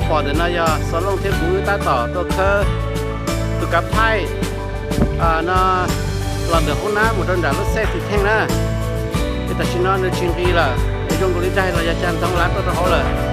Pom ntawm no yog Xov Looj thiab kuv wb tab tom tuaj khawb tus kav phaij no los ntawm hoob nab mus rau nram lub xej Xwm Theej na. Es tam sim no nws tsis nqis lawm, es zoo nkaus li daig los yog cag ntoo lav tuaj rau hauv lawm.